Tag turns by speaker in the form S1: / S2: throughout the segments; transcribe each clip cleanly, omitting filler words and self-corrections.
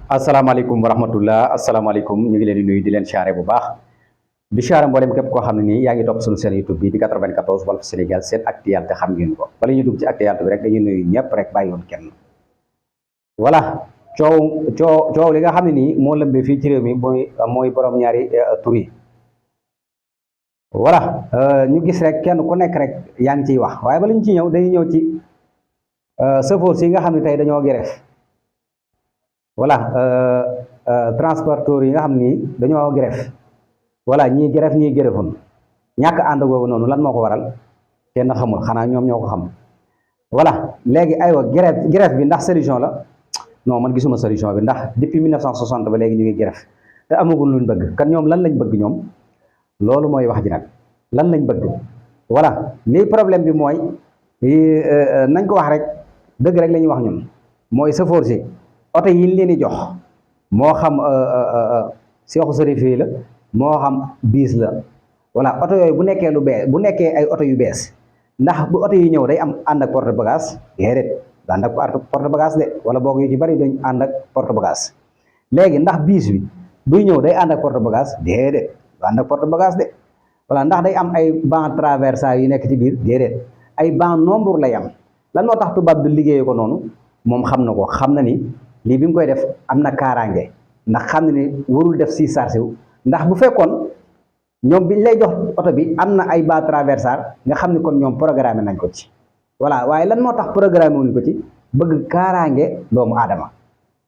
S1: asalaamaaleykum wa rahmatullah asalaamaaleykum ñu ngi leen di nuyu di leen siyaare bu baax di siyaare mboolem képp koo xam ne nii yaa ngi topp suñu seen YouTube bi di 94 Walf Sénégal seen actualité xam ngeen ko bala ñu dugg ci actualité bi rek dañuy nuyu ñëpp rek bàyyi woon kenn voilà coow li nga xam ne nii moo lëmbee fii ci réew mi mooy borom ñaari tur yi voilà ñu gis rek kenn ku nekk rek yaa ngi ciy wax waaye bala ñu ci ñëw dañuy ñëw ci chauffeur si nga xam ne tey dañoo grève voilà transporteur yi nga xam ni dañoo grève voilà ñii grève ñii grèvun ñàkk ànd googu noonu lan moo ko waral kenn xamul xanaa ñoom ñoo ko xam voilà léegi aywa grève bi ndax solution la non man gisuma solution bi ndax depuis 1960 ba léegi ñu ngi grève te amagul luñ bëgg kan ñoom lan lañ bëgg ñoom loolu mooy wax ji nag lan lañ bëgg voilà lii problème bi mooy nañ ko wax rek dëgg rek la ñuy wax ñun mooy chauffeur si oto yi ñu leen di jox moo xam seexu sërif yi la moo xam biis la voilà oto yooyu bu nekkee lu bees bu nekkee ay oto yu bees ndax bu oto yi ñëw day am ànd ak porte bagage déedéet du ànd ak porte bagage de wala boog yu ci bari dañ ànd ak porte bagage léegi ndax biis bi buy ñëw day ànd ak porte bagage déedéet du ànd ak porte bagage de voilà ndax day am ay banc traversant yu nekk ci biir déedéet ay banc nombre lay am lan moo tax tubaab bi liggéeyee ko noonu moom xam na ko xam na ni lii bi mu koy def am na kaaraange ndax xam na ni warul def si chargé wu ndax bu fekkoon ñoom biñ lay jox oto bi am na ay banc traversant nga xam ni kon ñoom programmé nañ ko ci voilà waaye lan moo tax programmé wuñ ko ci bëgg kaaraange doomu aadama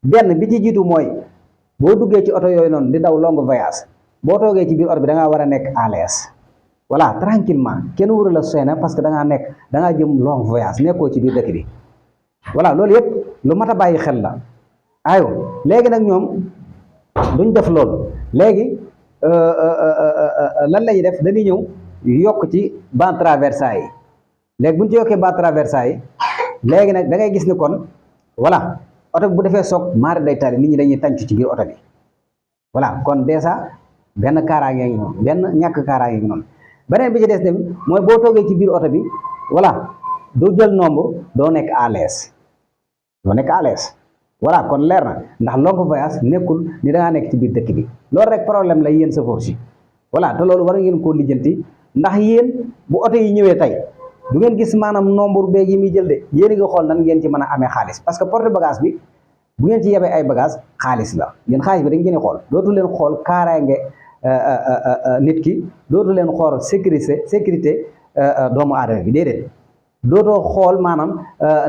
S1: benn bi ci jiitu mooy boo duggee ci oto yooyu noonu di daw long voyage boo toogee ci biir oto bi da ngaa war a nekk à l'aise voilà tranquillement kenn waru la sooy parce que da ngaa jëm long voyage nekkoo ci biir dëkk bi voilà loolu yëpp lu mat a bàyyi xel la aywa léegi nag ñoom duñ def loolu léegi lan la ñuy def dañuy ñëw yokk ci banc traversant yi léegi buñ ci yokkee banc traversant yi léegi nag da ngay gis ni kon voilà oto bi bu defee soog maari day tali nit ñi dañuy tàncu ci biir oto bi voilà kon dèjà benn kaaraange ngi noonu benn ñàkk kaaraange ngi noonu beneen bi ci des tamit mooy boo toogee ci biir oto bi voilà doo jël nombre doo nekk à l'aise doo nekk à l'aise voilà kon leer na ndax long voyage nekkul ni da ngaa nekk ci biir dëkk bi loolu rek problème la yéen chauffeur si voilà te loolu war ngeen koo lijjanti ndax yéen bu oto yi ñëwee tey du ngeen gis maanaam nombre beeg yi muy jël de yéen a ngi xool nan ngeen ci mën a amee xaalis parce que porte bagage bi bu ngeen ci yebee ay bagage xaalis la yéen xaalis bi dañ ngeen xool dootu leen xool kaaraange nit ki dootu leen xool sécurité doomu aadama bi déedéet dootoo xool maanaam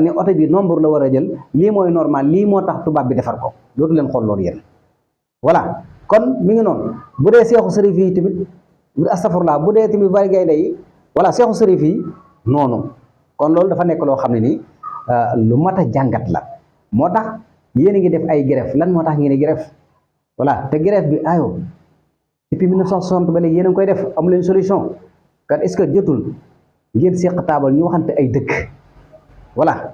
S1: ni oto bi nombre la war a jël lii mooy normal lii moo tax tubaab bi defar ko dootu leen xool loolu yéen voilà kon mi ngi noonu bu dee seexu sërif yi tamit astafurlaa bu dee tamit vari gaynde yi voilà seexu sërif yi noonu kon loolu dafa nekk loo xam ne nii lu mat a jàngat la moo tax yéen a ngi def ay grève lan moo tax ngeen di grève voilà te grève bi ayo depuis 1960 ba léegi yéen a ngi koy def amu leen solution kat est-ce que jotul ngeen seq taabal ñu waxante ay dëkk voilà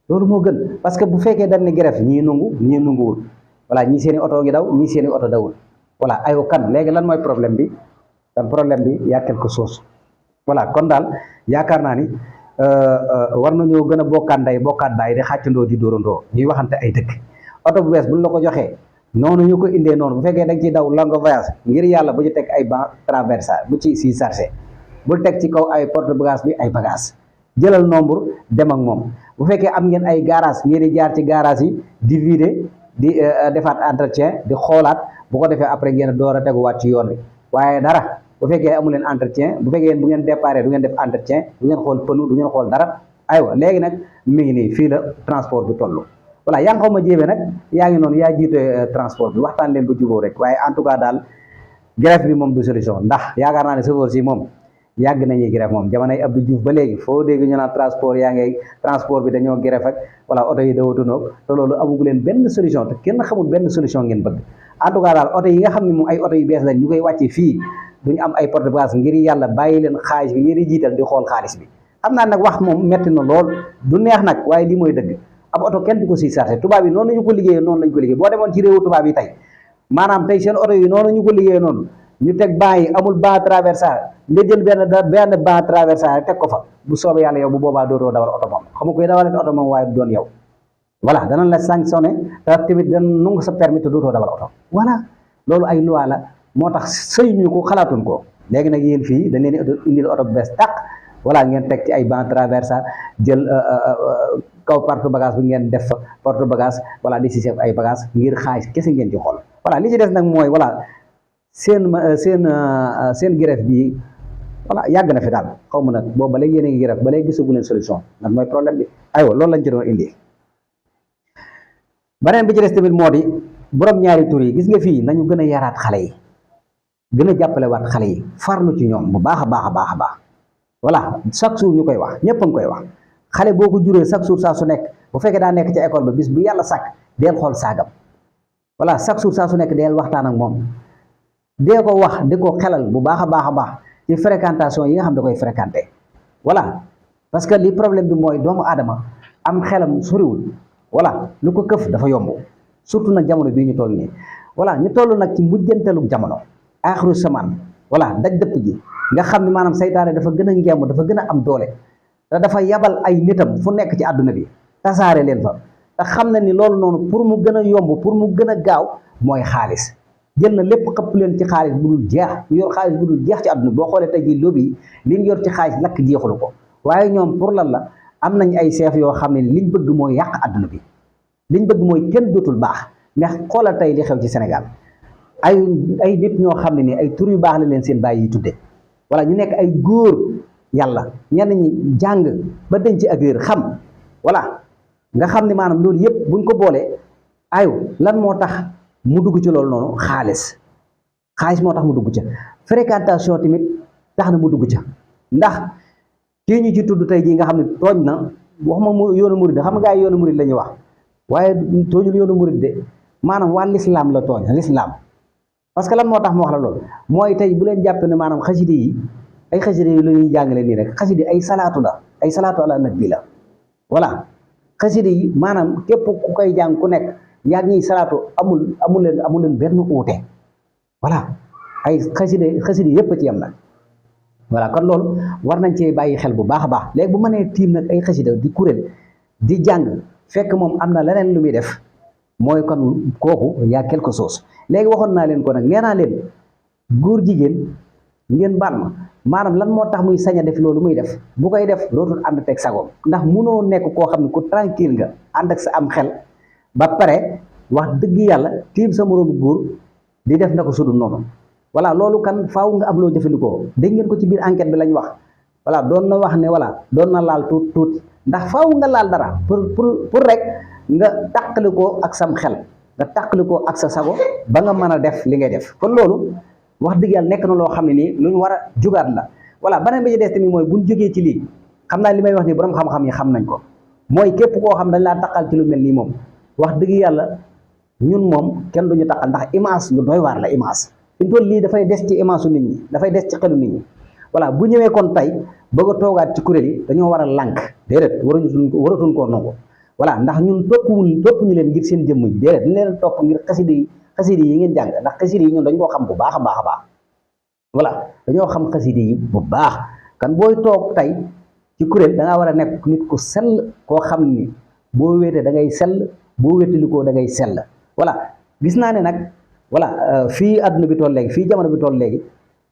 S1: loolu moo gën parce que bu fekkee dañ ne grève ñii nanguwul voilà ñii seeni oto ngi daw ñii seeni oto dawul voilà ayo kan léegi lan mooy problème bi kan problème bi y a quelque chose voilà kon daal yaakaar naa ni war nañoo gën a bokkaat nday bokkaat baay di xàccandoo di dóorandoo ñuy waxante ay dëkk oto bu bees buñ la ko joxee noonu ñu ko indee noonu bu fekkee da nga ciy daw longue voyage ngir yàlla bu ci teg ay banc traversant bu ci si chargé bul teg ci kaw ay porte bagage bi ay bagage jëlal nombre dem ak moom bu fekkee am ngeen ay garage ngeen di jaar ci garage yi di vider di defaat entretien di xoolaat bu ko defee après ngeen door a teguwaat ci yoon bi waaye dara bu fekkee amu leen entretien bu fekkee bu ngeen déparé du ngeen def entretien du ngeen xool pneu du ngeen xool dara aywa léegi nag mi ngi nii fii la transport bi toll voilà yaa ngi xaw ma jéebe nag yaa ngi noonu yaa jiite transport bi waxtaan leen ba jubóo rek waaye en tout cas daal grève bi moom du solution ndax yaakaar naa ne chauffeur si moom yàgg nañuy grève moom jamonoy Abdou Diouf ba léegi foo dégg ñu naan transport bi dañoo grève ak voilà oto yi dawatunoog te loolu amugu leen benn solution te kenn xamul benn solution ngeen bëgg en tout cas daal oto yi nga xam ne moom ay oto yu bees lañ ñu koy wàcce fii duñu am ay porte bagage ngir yàlla bàyyi leen xaalis bi ngeen di jiital di xool xaalis bi xam naa nag wax moom metti na lool du neex nag waaye lii mooy dëgg ab oto kenn du ko si chargé tubaab yi noonu lañu ko liggéeyee noonu lañu ko liggéey boo demoon ci réewu tubaab yi tey maanaam tey seen oto yi noonu ñu ko liggéeyee noonu ñu teg banc yi amul banc traversant nga jël benn banc traversant rek teg ko fa bu soobee yàlla yow bu boobaa dootoo dawal oto moom xam nga koy dawal oto moom waaye du doon yow voilà danañ la sanctionné te tamit dana nangu sa permis te dootoo dawal oto voilà loolu ay loi la moo tax sëyuñu ko xalaatuñ ko léegi nag yéen fii dañ leen indil oto bu bees tàq voilà ngeen teg ci ay banc traversa jël kaw porte bagage bi ngeen def porte bagage voilà di si chef ay bagage ngir xaalis kese ngeen ci xool voilà li ci des nag mooy voilà seen grève bi voilà yàgg na fi daal xaw ma nag boobu ba léegi yéen a ngi grève ba léegi gisagu leen solution nag mooy problème bi aywa loolu lañ ci doon indi beneen bi ci des tamit moo di borom ñaari tur yi gis nga fii nañu gën a yaraat xale yi gën a jàppale waat xale yi farlu ci ñoom bu baax a baax a baax a baax voilà chaque jour ñu koy wax ñëpp a ngi koy wax xale boo ko juree chaque jour saa su nekk bu fekkee daa nekk ci école ba bis bu yàlla sàkk deel xool saagam voilà chaque jour saa su nekk deel waxtaan ak moom dee ko wax di ko xelal bu baax a baax a baax ci fréquentation yi nga xam da koy fréquenté voilà parce que li problème bi mooy doomu aadama am xelam soriwul voilà lu ko këf dafa yomb surtout nag jamono bii ñu toll nii voilà ñu toll nag ci mujjanteelu jamono aaxiru samaan voilà daj dëpp ji nga xam ne maanaam saytaane dafa gën a ngeem dafa gën a am doole te dafa yabal ay nitam fu nekk ci àdduna bi tasaare leen fa te xam na ni loolu noonu pour mu gën a yomb pour mu gën a gaaw mooy xaalis jël na lépp xëpp leen ci xaalis bu dul jeex ñu yor xaalis bu dul jeex ci àdduna bi boo xoolee tey jii lobby yi li ñu yor ci xaalis lakk jeexulu ko waaye ñoom pour lan la am nañ ay chef yoo xam ne liñ bëgg mooy yàq àdduna bi liñ bëgg mooy kenn dootul baax ndax xoolal tey li xew ci Sénégal ay nit ñoo xam ne ni ay tur yu baax la leen seen bàyyi yi tudde wala ñu nekk ay góor yàlla ñenn ñi jàng ba denc ak réer xam voilà nga xam ne maanaam loolu yëpp buñ ko boolee ayu lan moo tax mu dugg ci loolu noonu xaalis moo tax mu dugg ca fréquentation tamit tax na mu dugg ca ndax kii ñu ci tudd tey jii nga xam ne tooñ na waxuma mu yoonu murid xam nga gaa yi yoonu murid la ñuy wax waaye tooñul yoonu murid de maanaam waa lislaam la tooñ lislaam parce que lan moo tax mu wax la loolu mooy tey bu leen jàppe ne maanaam xaside yi ay xaside yi la ñuy jàngale nii rek xaside ay salaatu la ay salaatu ala nabi la voilà xaside yi maanaam képp ku koy jàng ku nekk yaa ngi salaatu amul leen benn uute voilà ay xaside yépp ci yam nag voilà kon loolu war nañ cee bàyyi xel bu baax a baax léegi bu mënee tiim nag ay xaside di kuréel di jàng fekk moom am na leneen lu muy def mooy kon kooku yaa quelque chose léegi waxoon naa leen ko nag nee naa leen góor jigéen ngeen baal ma maanaam lan moo tax muy sañ a def loolu muy def bu koy def dootul ànd teg sagoom ndax munoo nekk koo xam ne ku tranquille nga ànd ak sa am xel ba pare wax dëgg yàlla tiim sa moroomu góor di def na ko sudul noonu voilà loolu kan faaw nga am loo jëfandikoo dégg ngeen ko ci biir enquête bi lañ wax voilà doon na wax ne voilà doon na laal tuuti ndax faaw nga laal dara pour rek nga tàqali ko ak sam xel nga tàqali ko ak sa sago ba nga mën a def li ngay def kon loolu wax dëgg yàlla nekk na loo xam ne nii lu ñu war a jugaat la voilà beneen bi ci des tamit mooy buñ jógee ci lii xam naa li may wax nii borom xam-xam yi xam nañ ko mooy képp koo xam dañ laa taqal ci lu mel nii moom wax dëgg yàlla ñun moom kenn duñu taqal ndax image lu doy waar la image fi mu toll lii dafay des ci image su nit ñi dafay des ci xelu nit ñi voilà bu ñëwee kon tey bëgg a toogaat ci kuréel yi dañoo war a lànk déedéet waratuñ koo nangu voilà ndax ñun topp ñu leen ngir seen jëmm ji déedéet dañ leen topp ngir xasida yi ngeen jàng ndax xasida yi ñun dañ koo xam bu baax a baax a baax voilà dañoo xam xasida yi bu baax kan booy toog tey ci kuréel da ngaa war a nekk nit ku sell koo xam ni boo wéetee da ngay sell boo wéetalikoo da ngay sell voilà gis naa ne nag voilà fii àdduna bi toll léegi fii jamono bi toll léegi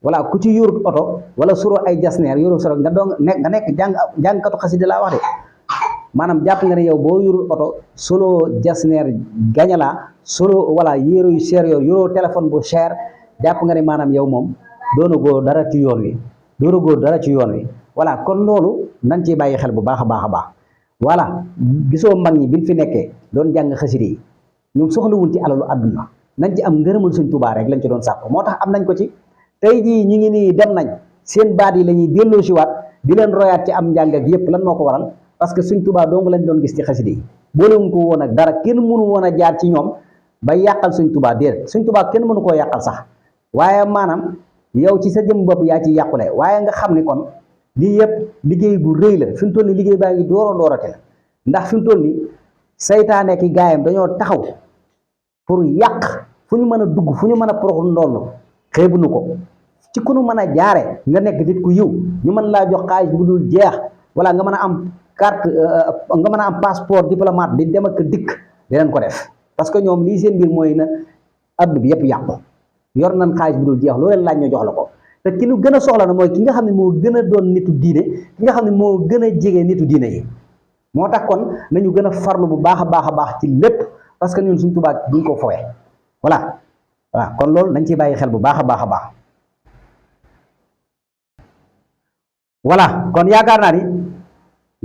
S1: voilà ku ci yorut oto wala suro ay jasneer yorut soro nga nekk jàngkatu xasida laa wax de maanaam jàpp nga ne yow boo yorul oto solo jasneer gañalaa solo wala yéero yu cher yooyu yoroo téléphone bu cher jàpp nga ne maanaam yow moom doona góor dara ci yoon wi voilà kon loolu nañ ciy bàyyi xel bu baax a baax a baax voilà gisoo mag ñi biñ fi nekkee doon jàng xasida yi ñoom soxlawul ci alalu àdduna nañ ci am ngërëmal Sëñ Tuubaa rek lañ ci doon sàkk moo tax am nañ ko ci tey jii ñi ngi nii dem nañ seen baat yi la ñuy delloo si waat di leen royaat ci am njàng ak yépp lan moo ko waral parce que Sëñ Tuubaa dong lañ doon gis ci xasida yi boolewuñ ko woon ak dara kenn mënu woon a jaar ci ñoom ba yàqal Sëñ Tuubaa déedéet Sëñ Tuubaa kenn mënu koo yàqal sax waaye maanaam yow ci sa jëm bopp yaa ci yàqule waaye nga xam ni kon lii yëpp liggéey bu rëy la fi mu toll nii liggéey baa ngi doorate la ndax fi mu toll nii saytaane ki gaayam dañoo taxaw pour yàq fu ñu mën a dugg fu ñu mën a porox ndoll xeebuñu ko ci ku nu mën a jaare nga nekk nit ku yiw ñu mën laa jox xaalis bu dul jeex wala nga mën a am carte nga mën a am passeport diplomate di dem ak dikk di leen ko def parce que ñoom lii seen mbir mooy na adduna bi yëpp yàqu yor nañ xaalis bi dul jeex loo leen laaj ñu jox la ko te ki ñu gën a soxla na mooy ki nga xam ne moo gën a doon nitu diine ki nga xam ne moo gën a jege nitu diine yi moo tax kon nañu gën a farlu bu baax a baax ci lépp parce que ñun suñ tubaab duñ ko fowee voilà kon loolu nañ ciy bàyyi xel bu baax a baax voilà kon yaakaar naa ni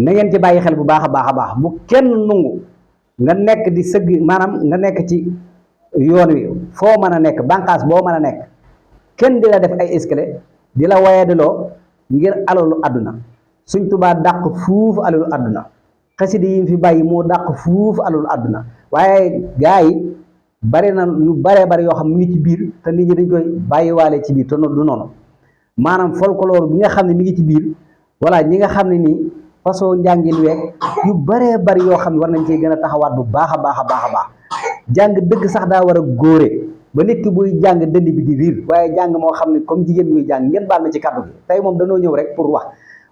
S1: na ngeen ci bàyyi xel bu baax a baax bu kenn nungu nga nekk di sëgg maanaam nga nekk ci yoon wi foo mën a nekk bànqaas boo mën a nekk kenn di la def ay escalier di la wayadiloo ngir alalu àdduna suñ tubaa dàq fuufu alalu àdduna xasida yi fi bàyyi moo dàq fuufu alalu àdduna waaye gaa yi bari na yu bari yoo xam mu ngi ci biir te nit ñi dañ koy bàyyiwaale ci biir te du noonu maanaam folklore bi nga xam ne mi ngi ci biir voilà ñi nga xam ne nii façon njàngin weeg yu bari yoo xam ne war nañ cee gën a taxawaat bu baax a baax jàng dëgg sax daa war a góore ba nit ki buy jàng dënd bi di riir waaye jàng moo xam ne comme jigéen muy jàng ngeen baal ma ci kàddu gi tey moom danoo ñëw rek pour wax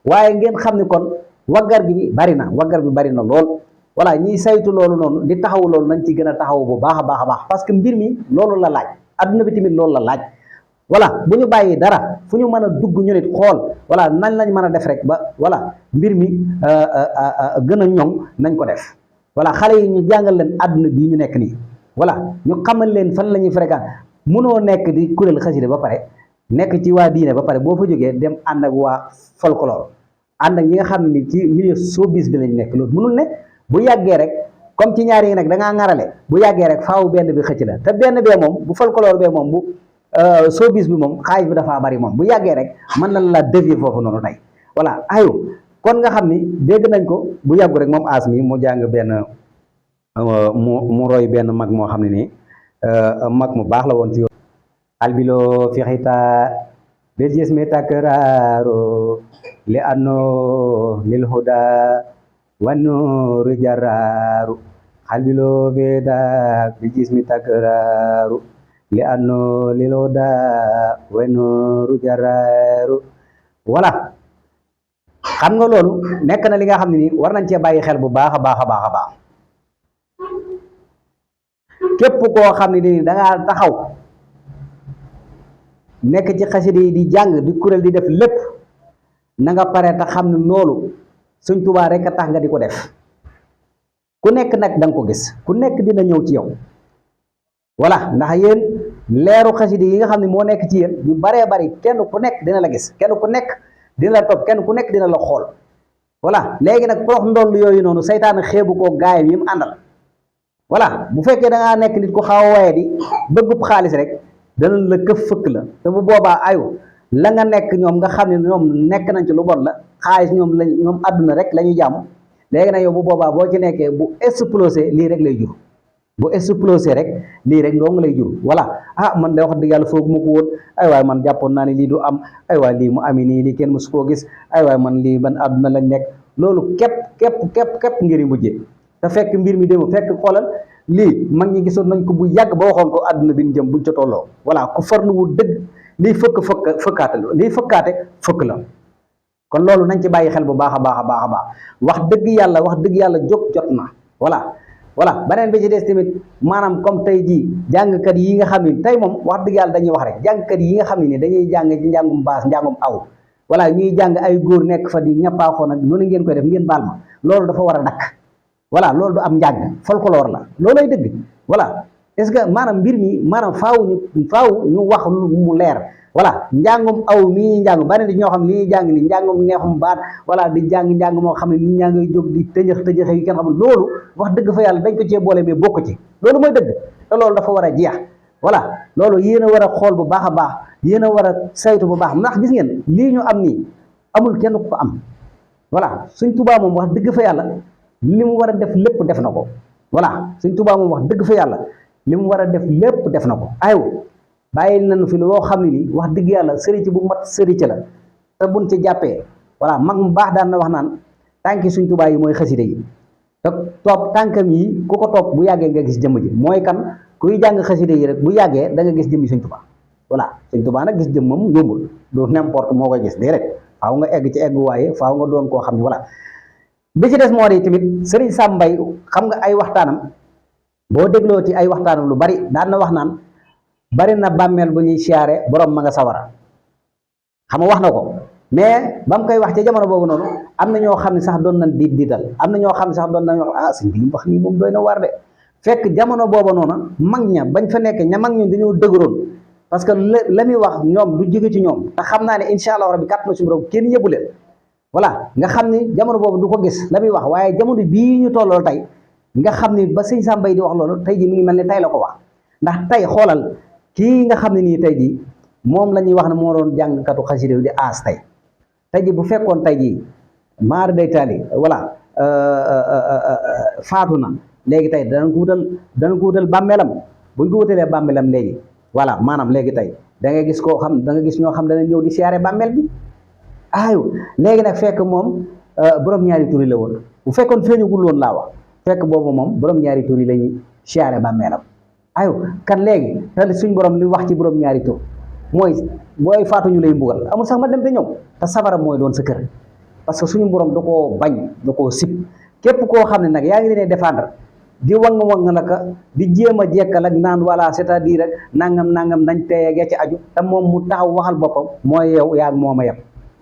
S1: waaye ngeen xam ne kon waggar bi bari na lool voilà ñiy saytu loolu noonu di taxaw loolu nañ ci gën a taxaw bu baax a baax parce que mbir mi loolu la laaj adduna bi tamit loolu la laaj voilà bu ñu bàyyi dara fu ñu mën a dugg ñu nit xool voilà nañ lañ mën a def rek ba voilà mbir mi gën a ñoŋ nañ ko def voilà xale yi ñu jàngal leen adduna bii ñu nekk nii voilà ñu xamal leen fan la ñuy fréquent mënoo nekk di kuréel xasida ba pare nekk ci waa diine ba pare boo fa jógee dem ànd ak waa folklore ànd ak ñi nga xam ne ni ci milieu showbiz bi lañ nekk loolu mënul ne bu yàggee rek comme ci ñaar yi nag da ngaa ŋarale bu yàggee rek faaw benn bi xëcc la te benn bee moom bu folklore bee moom bu showbiz bi moom xaalis bi dafaa bari moom bu yàggee rek mën na la dévier foofu noonu tey voilà ayo kon nga xam ni dégg nañ ko bu yàggu rek moom as mi mu jàng benn mu roy benn mag moo xam ne nii mag mu baax la woon ci yoon albilo fixita bil jismi takraro li anno lil huda wannuru jararu albilo fixita bil jismi takraro li anno lil huda wannuru jararu voilà xam nga loolu nekk na li nga xam ne nii war nañ cee bàyyi xel bu baax a baax képp koo xam ne nii da ngaa taxaw nekk ci xasida yi di jàng di kuréel di def lépp na nga pare te xam ne loolu Sëñ Tuubaa rek a tax nga di ko def ku nekk nag da nga ko gis ku nekk dina ñëw ci yow voilà ndax yéen leeru xasida yi nga xam ne moo nekk ci yéen ñu baree bari kenn ku nekk dina la gis kenn ku nekk dina la topp kenn ku nekk dina la xool voilà léegi nag prox ndoll yooyu noonu saytaan xeebu koo gaayam yi mu àndal voilà bu fekkee da ngaa nekk nit ku xaw a waye di bëggub xaalis rek dana la këf fëkk la te bu boobaa ayu la nga nekk ñoom nga xam ne ñoom nekk nañ ci lu bon la xaalis ñoom àdduna rek la ñuy jàmm léegi nag yow bu boobaa boo ci nekkee bu explosé lii rek lay jur bu explosé rek lii rek doo nga lay jur voilà man de wax dëgg yàlla foog mu ko woon ay waay man jàppoon naa ne lii du am ay waay lii mu ami nii lii kenn mësu koo gis ay waay man lii ban àdduna lañ nekk loolu képp ngir yi mujjee te fekk mbir mi dem fekk xoolal lii mag ñi gisoon nañ ko bu yàgg ba waxoon ko àdduna bi ñu jëm buñ ca tolloo voilà ku farluwu dëgg lii fëkkaate fëkk la kon loolu nañ ci bàyyi xel bu baax a baax wax dëgg yàlla jóg jot na voilà beneen bi ci des tamit maanaam comme tey jii jàngkat yi nga xam ne tey moom wax dëgg yàlla dañuy wax rek jàngkat yi nga xam ne ni dañuy jàng ci njàngum baas njàngum aw voilà ñuy jàng ay góor nekk fa di ñappaaxoon ak noonu ngeen koy def ngeen baal ma loolu dafa war a dakk voilà loolu du am njàng folklore la loolay dëgg voilà est-ce que maanaam mbir mi maanaam faaw ñu wax mu leer voilà njàngum aw mii njàng bari di ñoo xam ne li ñuy jàng ni njàngum neexum baat voilà di njàng moo xam ne nit ñaa ngay jóg di tëjëxe yu kenn xamul loolu wax dëgg fa yàlla dañ ko cee boole mais bokk ci loolu mooy dëgg te loolu dafa war a jeex voilà loolu yéen a war a xool bu baax a baax yéen a war a saytu bu baax ndax gis ngeen lii ñu am nii amul kenn ku ko am voilà Sëñ Tuubaa moom wax dëgg fa yàlla li mu war a def lépp def na ko voilà Sëñ Tuubaa moom wax dëgg fa yàlla li mu war a def lépp def na ko aywa bàyyi nañu fi loo xam ne nii wax dëgg yàlla sëriñ bu mat sëriñ la te buñ ci jàppee voilà mag mu baax daan na wax naan tànki Sëñ Tuubaa yi mooy xasida yi te topp tànkam yi ku ko topp bu yàggee nga gis jëmm ji mooy kan kuy jàng xasida yi rek bu yàggee da nga gis jëmmi Sëñ Tuubaa voilà Sëñ Tuubaa nag gis jëm moom yombul doo n'importe moo koy gis déedéet faaw nga egg ci egg waaye faaw nga doon koo xam ne voilà bi ci des moo di tamit Serigne Sam Mbaye xam nga ay waxtaanam boo dégloo ci ay waxtaanam lu bari daan na wax naan bari na bàmmeel bu ñuy siyaare borom ma nga sawara xam nga wax na ko mais ba mu koy wax ca jamono boobu noonu am na ñoo xam ne sax doon nañ diital am na ñoo xam ne sax doon nañ wax ah sëñ bi li mu wax nii moom doy na war de fekk jamono boobu noonu mag ña bañ fa nekk ña mag ñun dañoo dëgëroon parce que la muy wax ñoom du jóge ci ñoom te xam naa ne incha allah rabbi kat na suñu borom kenn yëbu leen voilà nga xam ni jamono boobu du ko gis la muy wax waaye jamono bii ñu tollool tey nga xam ni ba sëñ Sam Mbaye di wax loolu tey ji mi ngi mel ni tey la ko wax ndax tey xoolal kii nga xam ne nii tey ji moom la ñuy wax ne moo doon jàngkatu xasida di aas tey ji bu fekkoon tey ji maar day taali voilà faatu na léegi tey danañ ko wutal bàmmeelam buñ ko wutalee bàmmeelam léegi voilà maanaam léegi tey da ngay gis koo xam da nga gis ñoo xam dana ñëw di siyaare bàmmeel bi ayu léegi nag fekk moom borom ñaari tur yi la woon bu fekkoon feeñagul woon laa wax fekk boobu moom borom ñaari tur yi la ñuy siyaare bàmmeelam ayu kan léegi te suñ borom li wax ci borom ñaari tur mooy booy faatu ñu lay mbugal amul sax ma dem te ñëw te safara mooy doon sa kër parce que suñu borom da koo bañ da koo sib képp koo xam ne nag yaa ngi leen défendre di wang naka di jéem a jekkal ak naan voilà c'est-à-dire rek nangam nañ tey ak ya ci aju te moom mu taxaw waxal boppam mooy yow yaa moom a yem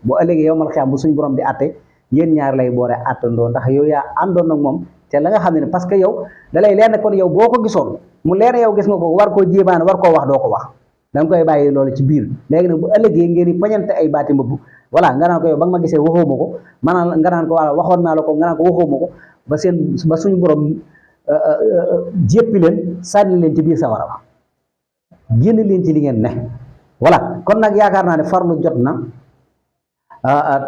S1: bu ëllëgee yow mal xiyam bu suñu borom di atte yéen ñaar lay boole attandoo ndax yow yaa àndoon ak moom te la nga xam ne parce que yow da lay leer ne kon yow boo ko gisoon mu leer yow gis nga ko war koo jéebaane war koo wax doo ko wax da nga koy bàyyi loolu ci biir léegi nag bu ëllëgee ngeen di pañante ay baati mbëbb voilà nga naan ko yow ba nga ma gisee waxoo ma ko maanaam nga naan ko wala waxoon naa la ko nga naan ko waxoo ma ko ba suñu borom jéppi leen sànni leen ci biir sawara ba génn leen ci li ngeen ne voilà kon nag yaakaar naa ne farlu jot na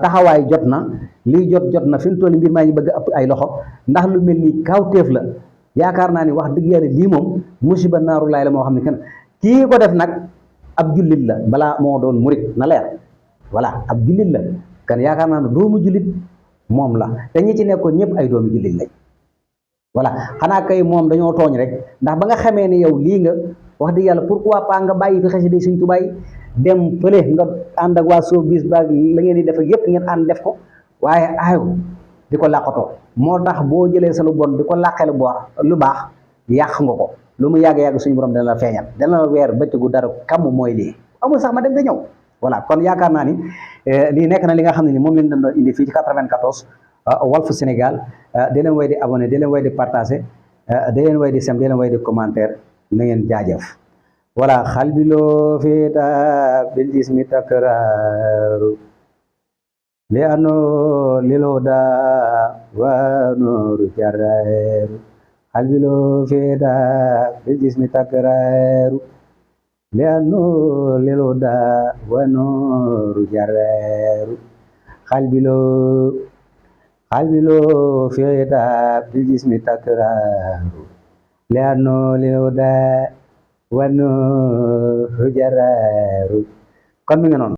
S1: taxawaay jot na lii jot na fi mu toll mbir maa ngi bëgg ëpp ay loxo ndax lu mel ni kawteef la yaakaar naa ni wax dëgg yàlla lii moom musiba naaru laay la moo xam ne kenn kii ko def nag ab jullit la balaa moo doon murit na leer voilà ab jullit la kan yaakaar naa ne doomu jullit moom la te ñi ci nekkoon ñëpp ay doomu jullit lañ voilà xanaa kay moom dañoo tooñ rek ndax ba nga xamee ne yow lii nga wax dëgg yàlla pourquoi pas nga bàyyi fi xasida Sëñ Tuubaa dem fële nga ànd ak waa soo bis ba la ngeen di def ak yëpp ngeen ànd def ko waaye ayu di ko làqatoo moo tax boo jëlee sa lu bon di ko làqee lu baax yàq nga ko lu mu yàgg suñu borom dana la feeñal dana la weer bëccëgu dara kam mooy lii amul sax ma dem da ñëw voilà kon yaakaar naa ni lii nekk na li nga xam ne ni moom lañ doon indi fii ci 94 Walf Sénégal di leen way di abonné di leen way di partagé di leen way di sem di leen way di commentaire na ngeen jaajëf voilà xalbiloo fiita bil jismi takraru li ano lilo da wa nooru jararu xalbiloo fiita bil jismi takraru li ano lilo da wa nooru jararu xalbiloo fiita bil jismi takraru li ano lilo da wanu jararu kon mi ngi noonu